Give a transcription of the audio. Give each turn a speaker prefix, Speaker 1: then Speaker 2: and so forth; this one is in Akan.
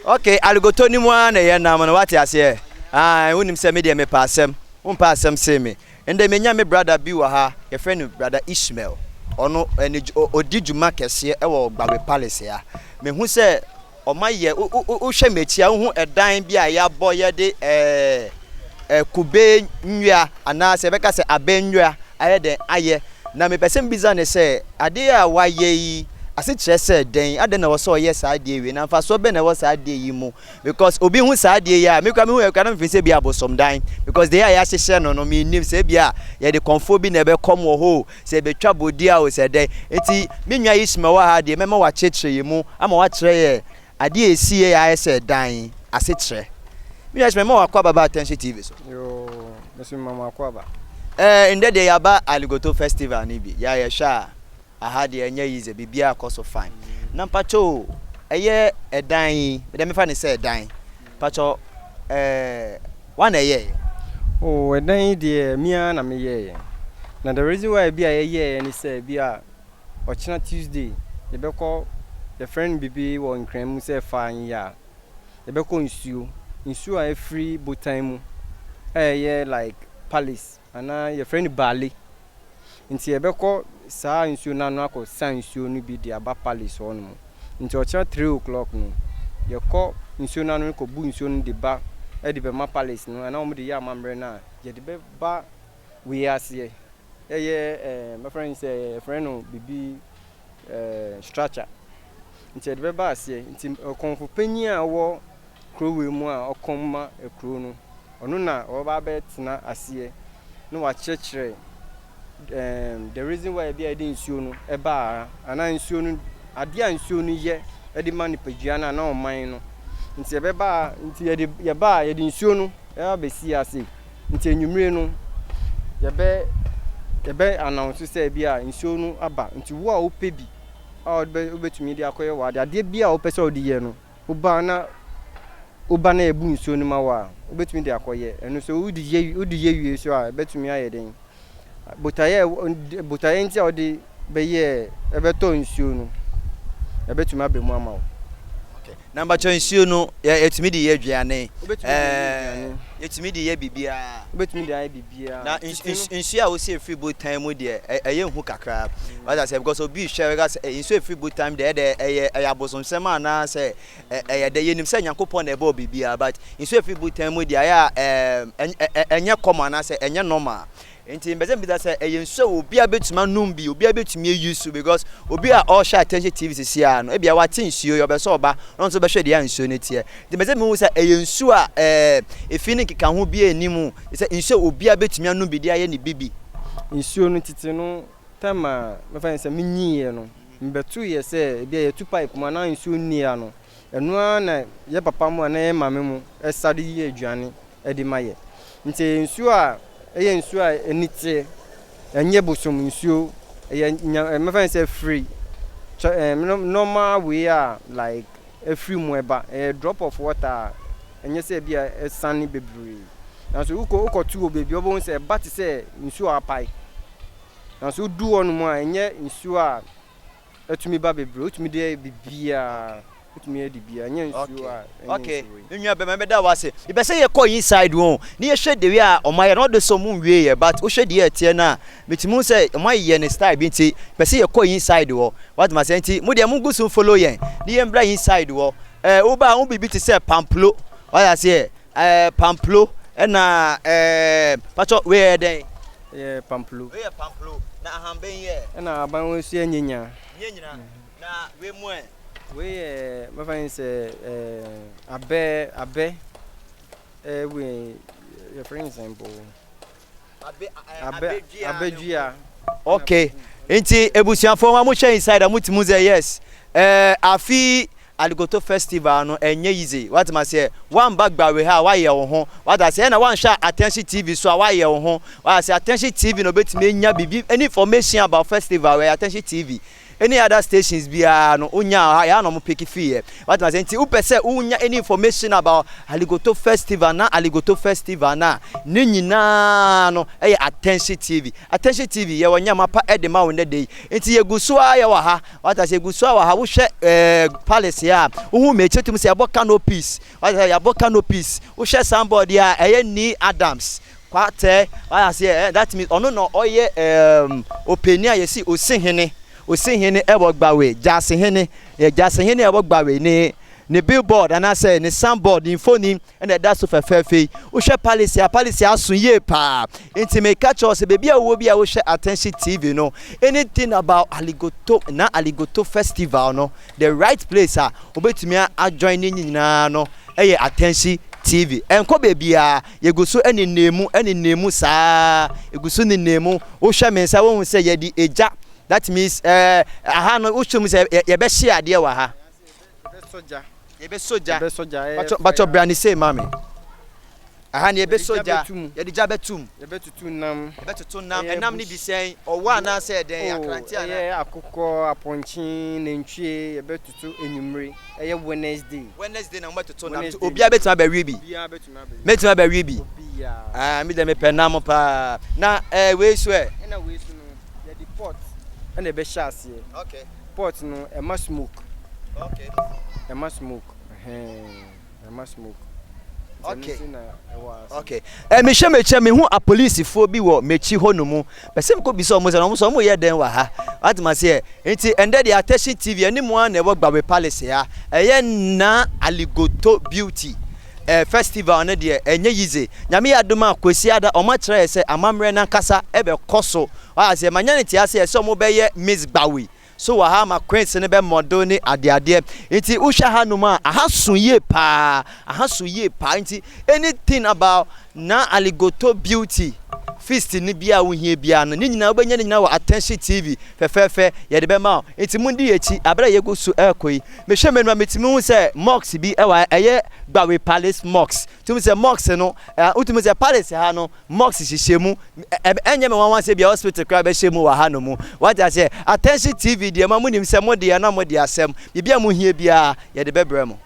Speaker 1: Okay, Aligoto ni mu ara na yɛnam no, wate aseɛ? Ae, wonim sɛ me deɛ mepɛ asɛm, wompɛ asɛm see me. Ndɛ menya me brother bi wɔ ha, yɛfrɛ no Brother Ishmael. Ɔno, ɛne, ɔdi dwuma kɛseɛ wɔ Gbawe Palace ha. Mehu sɛ Wɔayɛ, wo, wo, wohwɛ m'akyi a, wohu ɛdan bi a yɛabɔ yɛde ɛɛ, ɛ, kube nnua anaasɛ yɛbɛka sɛ abɛ nnua ayɛ dɛn ayɛ. Na mepɛ sɛ mebisa no sɛ, adeɛ a wayɛ yi, ase kyerɛ sɛ dɛn? Adɛn na ɛwɔ sɛ ɔyɛ saa adeɛ wei? Na mfasoɔ bɛn na ɛwɔ saa adeɛ yi mu? Because obi hu saa adeɛ yi a, me koraa mehu yɛ koraa na mefiri sɛ ebi abosomdan. Because deɛ a yɛahyehyɛ no no, mennim sɛ ebi a yɛde kɔmfoɔ bi na ɛbɛkɔm wɔ hɔ o, sɛ yɛbɛtwa bodua o, sɛ dɛn. Enti me nua Ishmael wɔ ha deɛ, mɛma wakyerɛkyerɛ yɛn mu ama wakyerɛ yɛn adeɛ a ɛsi yɛ ayɛ sɛ dan yi asekyerɛ. Me nua Ishmael, mɛma wakɔ aba ba Attention TV so.
Speaker 2: Yoo, me nso mema mo akɔ aba.
Speaker 1: Ɛɛ, ndɛ deɛ yɛaba Aligoto festival no bi, yɛ a yɛhwɛ a, Aha deɛ ɛnyɛ easy biribiara kɔ so fine. Na mpakyɛ o ɛyɛ ɛdan yi medeɛ mefa no sɛ ɛdan mpakyɛ ɛɛ wan na ɛyɛɛyɛ?
Speaker 2: Oh ɛdan yi deɛ me ara na me yɛɛyɛ. Na the reason why bi a yɛyɛɛyɛ ne sɛ bi a ɔkyena Tuesday yɛbɛkɔ yɛfrɛ no biribi wɔ nkran mu sɛ fa nyaa yɛbɛkɔ nsuo nsuo a ɛfiri botan mu a ɛyɛ like palace anaa yɛfrɛ no baale. Nti yɛbɛkɔ saa nsuo no ano akɔ sa nsuo no bi de aba palace hɔ nom. Nti ɔkyena 3 o'clock no, yɛkɔ nsuo no ano kɔ bu nsuo no de ba de bɛma palace no anaa wɔn de yɛ amammerɛ no a, yɛde bɛba wei aseɛ. Ɛyɛ ɛɛ mɛfrɛ no sɛ yɛfrɛ no biribi structure. Nti yɛde bɛba aseɛ. Nti ɔkɔmfo panyin a ɔwɔ kuro wei mu a ɔkɔm ma kuro no, ɔno na ɔbɛba abɛtena aseɛ na wakyerɛkyerɛ the reason why bi a yɛde nsuo no ɛbaa ha anaa nsuo no adeɛ a nsuo no yɛ de ma nipadua no anaa ɔman no. Nti yɛbɛba a, nti yɛde yɛba a yɛde nsuo no ɛba abɛsi ase. Nti anwummere no yɛbɛ yɛbɛ announce sɛ bi a nsuo no aba. Nti wo a wopɛ bi a wode wobɛtumi de akɔyɛ w'ade adeɛ bi a wopɛ sɛ wode yɛ no, woba na woba na yɛbu nsuo no ma wo a, wobɛtumi de akɔyɛ. Ɛno nso wode yɛ wie so a, ɛbɛtumi ayɛ den. Botaeɛ nti a wode bɛyɛ ɛbɛtɔ nsuo no, ɛbɛtumi aba mu ama wo.
Speaker 1: Na mpakyɛ nsuo no yɛtumi de yɛ aduane?
Speaker 2: Wobɛtumi de yɛ aduane.
Speaker 1: Yɛtumi de yɛ biribiara?
Speaker 2: Wobɛtumi de ayɛ biribiara.
Speaker 1: Na nsuo a wosi efiri botan mu deɛ, ɛyɛ nhu kakra wata sɛ, because obi hwɛ bɛka sɛ nsuo efiri botan mu deɛ, ɛdɛ ɛyɛ abosomsɛm anaasɛ ɛyɛ dɛ. Yɛnim sɛ Nyankopɔn na ɛbɔɔ biribiara, but nsuo efiri botan mu deɛ, ayɛ a ɛnyɛ common anaasɛ ɛnyɛ normal. Nti mbɛsɛ mbisa sɛ ɛyɛ nsuo a obiara bɛtumi anom bi, obiara bɛtumi ayi so, because obi a ɔrehwɛ Attention TV sisi a no, ebia wate nsuo yi, ɔbɛ sɛ ɔba na ɔno nso bɛhwɛ deɛ a nsuo no teɛ. Nti mbɛsɛ mehu sɛ ɛyɛ nsuo a efi ne nkeka ho bi anim sɛ nsuo a obiara bɛtumi anom bi de ayɛ ne bibi.
Speaker 2: Nsuo no, tete no, time a mɛfa ne sɛ menyiiɛ no, mbɛtoeɛ sɛ ebi a yɛtu pipe mu anaa nsuo nni ha no, ɛno ara na yɛ papa mu anaa yɛ maame mu ɛsa de yɛ aduane de ma yɛ. Nti ɛyɛ nsuo a ɛyɛ nsuo a ani teɛ, ɛnyɛ bosom nsuo. Ɛyɛ nya mɛfa ne sɛ firi normal wei a like ɛfiri mu ɛba. Ɛyɛ drop of water a ɛnyɛ sɛ ebi a ɛsane bebree. Nanso wokɔto wɔ baabi a, wobɛhu sɛ ɛba te sɛ nsuo a apae. Nanso wodu hɔnom a, ɛnyɛ nsuo a ɛtumi ba bebree. Wotumi de yɛ biribiara. Wotumi yɛ de biara. Ɛnyɛ nsuo a ɛnyɛ nsuo
Speaker 1: wei. Me nua bɛma, mɛda wo ase. Mepɛ sɛ yɛkɔ inside wɔn ne yɛhwɛ the way a ɔmo ayɛ no. Ɔde sɛ ɔmo nwie yɛ, but wohwɛ deɛ ɛteɛ no a, metumi hu sɛ ɔmo ayɛ ne style bi. Nti pɛ sɛ yɛkɔ inside hɔ, wate ma sɛ. Nti mo deɛ mo gu so follow yɛn ne yɛn bra inside hɔ. Woba a, wo biribi te sɛ pamplo, wate aseɛ? Pamplo ɛna patɔ wei yɛ dɛn?
Speaker 2: Ɛyɛ pamplo.
Speaker 1: Wei yɛ pamplo na ahanban yɛ?
Speaker 2: Ɛna ahaban wei nso yɛ nyenya.
Speaker 1: Nyenya na wei mu ɛ?
Speaker 2: Wei yɛ mɛfa ne sɛ abɛ wei yɛfrɛ ne sɛn po?
Speaker 1: Abɛ abɛ dua. Okay, nti ebusuafoɔ wɔn a mohwɛ inside a, motumi sɛ yes, afi Aligoto festival no ɛnyɛ easy, wate ma seɛ. Wamba Gbawe ha a, wayɛ wo ho, wate aseɛ? Ɛna wanhwɛ Attention TV so a, wayɛ wo ho, wate aseɛ? Attention TV na obetumi anya biribi, any information about festival wɔ Attention TV. Any other stations biara no wonya a ɛha na wɔn pick fii yɛ. Wate aseɛ? Nti wopɛ sɛ wonya any information about Aligoto Festival na Aligoto Festival no a, ne nyinaa no ɛyɛ Attention TV. Attention TV yɛwɔ nneɛma pa ɛde ma wo nnɛ da yi. Nti yɛgu so ara yɛwɔ ha. Wate aseɛ? Yɛgu so ara wɔ ha. Wohwɛ ɛɛ palace yi a, wohu m'akyi wotumi sɛ yɛabɔ canopies. Wate aseɛ? Yɛabɔ canopies. Wohwɛ signboard yi a, ɛyɛ Nee Adams. Kwatɛ, wate aseɛ? That means ɔno na ɔyɛ ɛɛm ɔpanin a yɛsi Osihene. Osihene ɛwɔ Gbawe, Gyasehene. Yɛ Gyasehene a ɛwɔ Gbawe ne ne billboard anaasɛ ne signboard, ne mfoni na ɛda so fɛfɛɛfɛ yi. Wohwɛ palace a, palace aso yie paa. Nti meka kyerɛ wo sɛ baabi a wowɔ bi a wohwɛ Attention TV no, anything about Aligoto na Aligoto festival no, the right place a wobɛtumi a join ne nyinaa no yɛ Attention TV. Ɛnkɔ baabiara, yɛgu so nenam mu, nenam mu saa, yɛgu so nenam mu. Wohwɛ me nsa wohu sɛ yɛde egya, that means ɛɛ aha no wohwɛ mu sɛ yɛbɛhye adeɛ wɔ ha.
Speaker 2: Yɛbɛsɔ gya.
Speaker 1: Yɛbɛsɔ gya.
Speaker 2: Yɛbɛsɔ gya. Ɛyɛ
Speaker 1: Batɔ batɔ
Speaker 2: fire.
Speaker 1: bra ne sei ma me. Aha ne yɛbɛsɔ
Speaker 2: Yɛde gya
Speaker 1: gya.
Speaker 2: bɛto mu.
Speaker 1: Yɛde gya bɛto mu.
Speaker 2: Yɛbɛtoto nam.
Speaker 1: Yɛbɛtoto nam.
Speaker 2: Ɛyɛ
Speaker 1: Ɛnam no bi
Speaker 2: bush.
Speaker 1: sɛn? Ɔwɔ anaasɛ ɛdɛn?
Speaker 2: Oh,
Speaker 1: Akrante anaa?
Speaker 2: ɛyɛ akokɔ, apɔnkye, nantwie. Yɛbɛtoto anwummere. Ɛyɛ Wednesday.
Speaker 1: Wednesday na mobɛtoto nam. Nti
Speaker 2: Wednesday.
Speaker 1: obiara bɛtumi abɛwe bi.
Speaker 2: Obiara bɛtumi abɛwe.
Speaker 1: Mɛtumi abɛwe bi.
Speaker 2: Obiara.
Speaker 1: Ah, me deɛ mepɛ nam paa. Na ɛɛ eh, wei so ɛ?
Speaker 2: Ɛna wei so no, yɛde pot ɛna ɛbɛhyɛ aseɛ.
Speaker 1: Okay.
Speaker 2: Pot no, ɛma smoke.
Speaker 1: Okay.
Speaker 2: Ɛma smoke. Ɛhɛn, ɛma smoke. Nti ɛno
Speaker 1: Okay.
Speaker 2: nti na ɛwɔ ase.
Speaker 1: Okay. Eh, mehwɛ m'akyi a mehu apolisifoɔ bi wɔ m'akyi hɔ nom. Pɛ sɛ mekɔ bisa wɔn sɛ na wɔn nso wɔyɛ dɛn wɔ ha. Wate ma seɛ. Nti ɛndɛ deɛ Attention TV anim ara na ɛwɔ Gbawe Palace ha. Ɛyɛ Na Aligoto Beauty eh, festival no deɛ ɛnyɛ yize. Nyame yɛ adom a Kwasiada wɔn akyerɛ yɛ sɛ amammerɛ no ankasa ɛbɛkɔ so. Wate aseɛ. Manya ne te aseɛ sɛ wɔn bɛyɛ Miss Gbawe so wɔ ha ma queens no bɛ model ne adeadeɛ. Nti wohwɛ ha nom a, aha so yie paa. Aha so yie paa. Nti anything about Na Aligoto Beauty feast no biara a wohia biara no, ne nyinaa wobɛnya ne nyinaa wɔ Attention TV fɛfɛɛfɛ yɛde bɛma wo. Nti mondi yɛn akyi abere a yɛgu so ɛrekɔ yi. Mehwɛ m'anim a metumi hu sɛ mosque bi ɛwɔ ha, ɛyɛ Gbawe Palace Mosque. Tumi sɛ mosque no, wotumi sɛ palace ha no mosque hyehyɛ mu. Ɛnyɛ me nwanwa sɛ bia hospital koraa bɛhyɛ mu wɔ ha no mu. Wate aseɛ? Attention TV deɛ ma monim sɛ mo deɛ na mo de asɛm. Biribi a mohia biara yɛde bɛbrɛ mo.